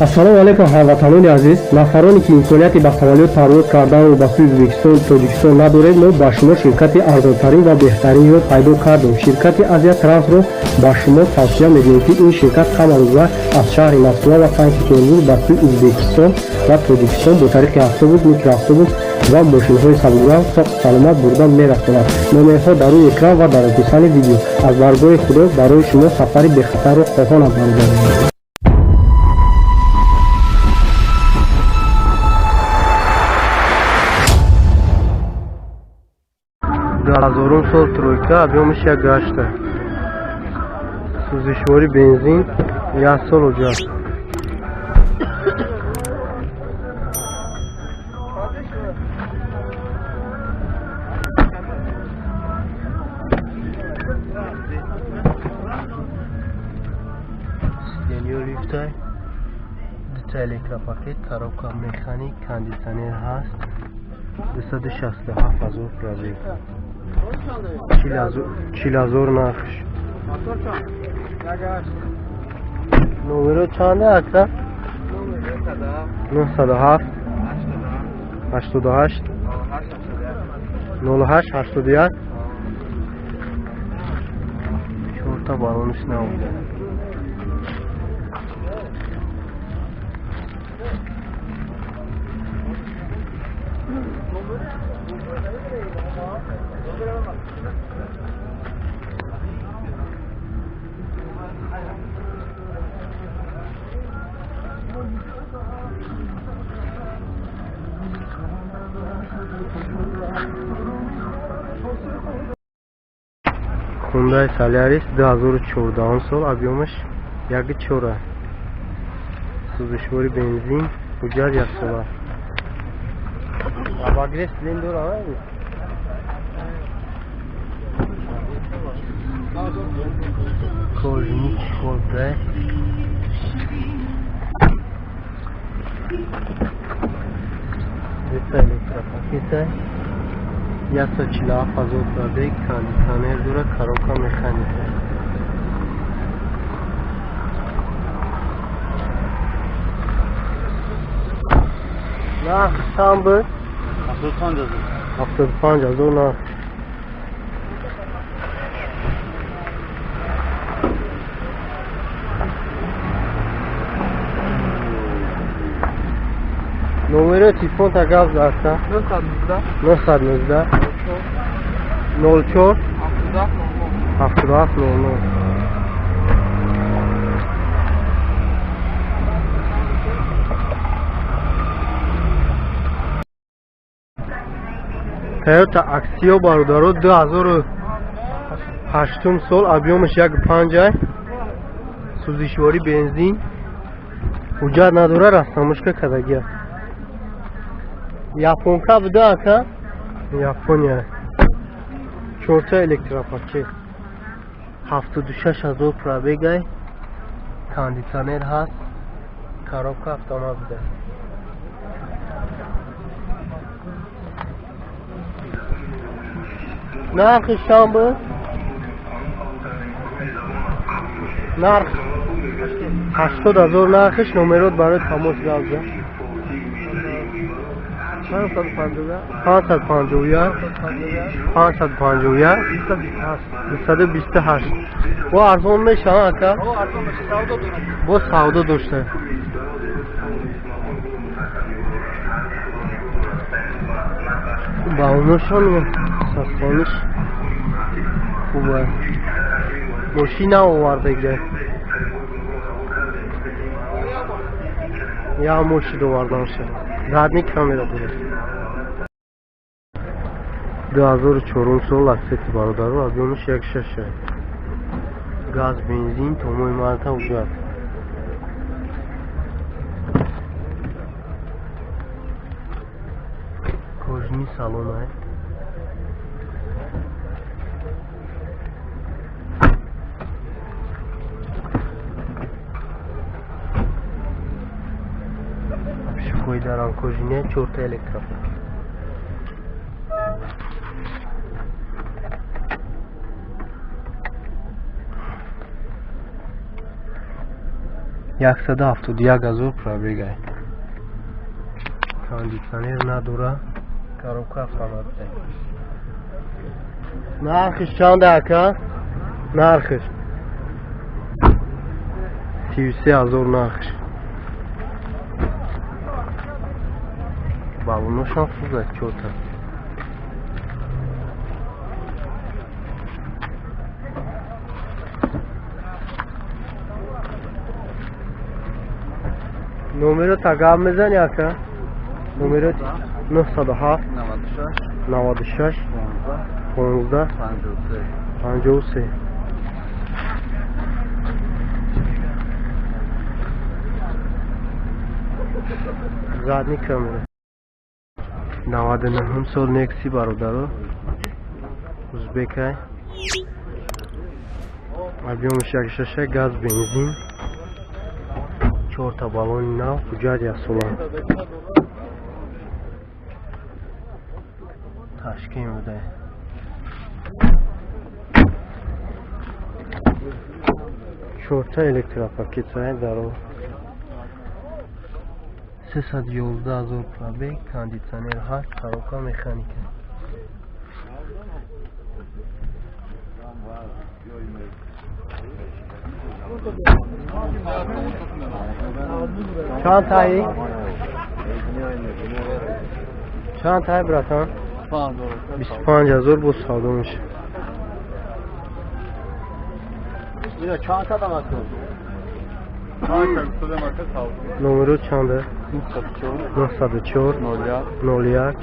Ассалому алайкум, ҳамватанони азиз. Нафароне ки имконияти ба самолёт парвоз карданро ба сӯи Ӯзбекистон, Тоҷикистон надоред, мо ба шумо ширкати арзонтарин ва беҳтаринро пайдо кардем. Ширкати Азия Трансро ба шумо тавсия медиҳем, ки ин ширкат ҳамарӯза аз шаҳри Москва ва Санкт Петербург ба сӯи Ӯзбекистон ва Тоҷикистон бо тариқи автобус, микроавтобус ва мошинҳои сабукранг соғ саломат бурда мерасонад. Номерҳо дар рӯи экран ва дар описании видео. Аз даргоҳи Худо барои шумо сафари бехатарро хоҳонам, бародарон. Ҳазорум сол, тройка, объёмаш 1,8, сӯзишворӣ бензин, як сол ҳуҷҷат. Сиденьё лифтай, дута электропакет, коробка механик, кондитсионер ҳаст. 267 000 пробег, 40 000 нархш. Номеро чанде, ака? 907 88 08 81. Чорта балониш набуда. Хундай Солярис, 2014 сол, объёмаш 1,4, сӯзишвори бензин, ҳуҷҷат яксола. Обогрев сидень дора. Кожаный чехол да. Дута электропакета, 147 000 пробег, кондитсионер дора, коробка механика. Нарх чанд буд? 75 000. 75 000 нарх. Номерои телефонта гап заста. 919 919 04 77 77 00. Toyota Axio, бародаро, 2008 сол, объёмаш 1,5, сӯзишворӣ бензин, ҳуҷҷат надора, растамошка кардагия. Японка буда, ака, Япония. Чорта электропакет, 76 000 пробегай, кондитсионер ҳаст, коробка автомат буда. Нархи чанд буд? Нарх 80 000 нархиш. Номерот барои тамос гап зад. 551 551 551 228. Бо арзон мешава, ака? Бо савдо дошта. Балоношон состояниш хуб аст. Мошина овардагия, як мошин оварданша. Задний камера дорад. 2004 сол Лацетти, бародару, объёмаш 1,6, газ, бензин, то моҳи марта ҳуҷҷат. Кожаный салон. Обшивкаи дарам кожаный, чорта электропакет. 171 ҳазор пробегай. Кондитсионер надора, коробка автоматика. Нархиш чанд ака? Нархиш 33 ҳазор нархиш. Балоношам сӯзад чорта. Номеро тагав мезани ака? Номеро 907 96 15 53. Задний камера. 99 сол Некси бародаро. Узбекай. Объемш 1.6 газ бензин. 4 та баллони нав, ҳуҷҷат яксола. Ташкент буда. 4 та электропакетҳои даро. 311 ҳазор пробег, кондитсионер ҳаст, коробка механика. Чанд таи? Чанд таи, братан? 25 ҳазор боз савдо мешавад. Номеро чанда? 904 01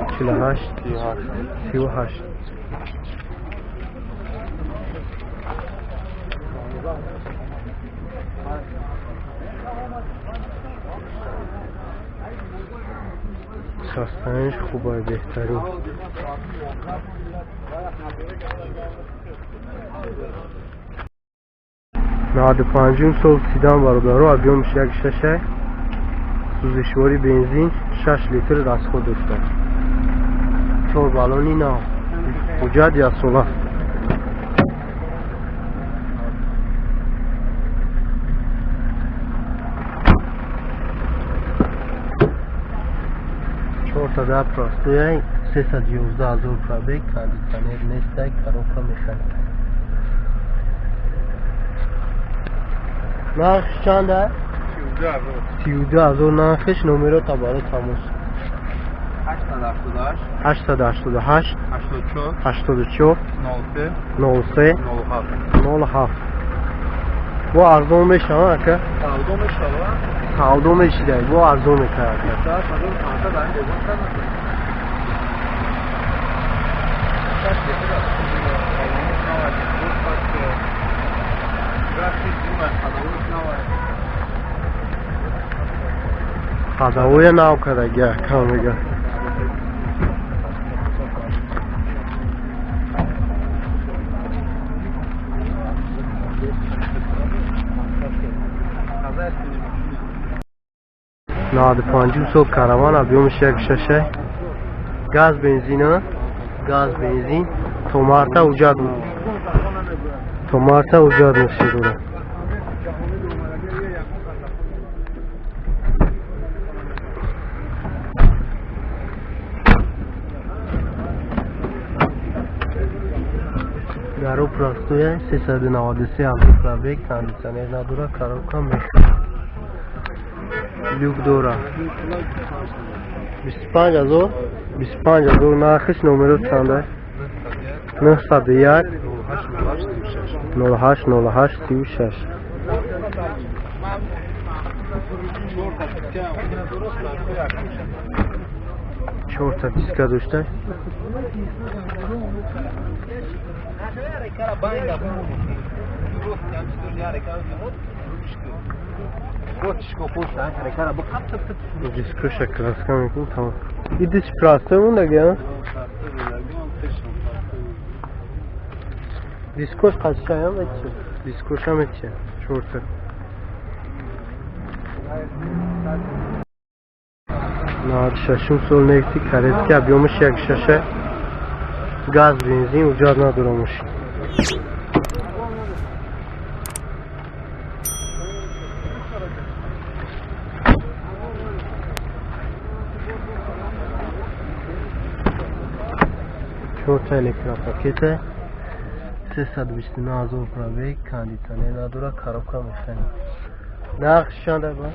48 38. Состояниш хубай, беҳтарин. 95 сол седан бародаро, объемш 1.6, сӯзишвори бензин, 6 литр расход дошта. 4 баллони нав, ҳуҷҷат яксола. Чорта дар простояй, 311 ҳазор пробег, кондитсионер нестай, коробка механика. Нархш чанда? 32 ҳазор нархиш. Номеро барои тамос 888 84 03 07. Бо арзон мешава ака? Савдо мешидай, бо арзон мекард ака. Ходовоя нав кардаги ака мега. 95 сол Караван, объемш 1.6, газ бензин, газ бензин, то марта ҳуҷҷат, то марта ҳуҷҷат мешидора. Гаро простоя, 393 ҳазор пробег, кондитсионер надора, коробка механика. Люк дора. 25 ҳазор, 25 ҳазор нархиш. Номеро чанда? 901 08 08 36. Чорта диска дошта. Дискоша краска мекунем, тамом. И диск простой мондаги, а? Дискош қасшаям эчи. Дискошам эчи. Чорта. 96 сол Некси корейский, объемш 1.6, газ бензин, ҳуҷҷат надора мошин. Чорта электропакета, 329 000 пробег, кондитсионер надора, коробка механик. Нархш чанда ба?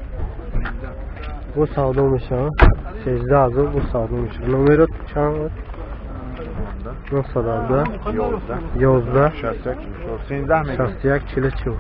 Бо савдо мешавад. 13 000 бо савдо мешавад. Номерот чанд буд? 917 11 61 44 61 44.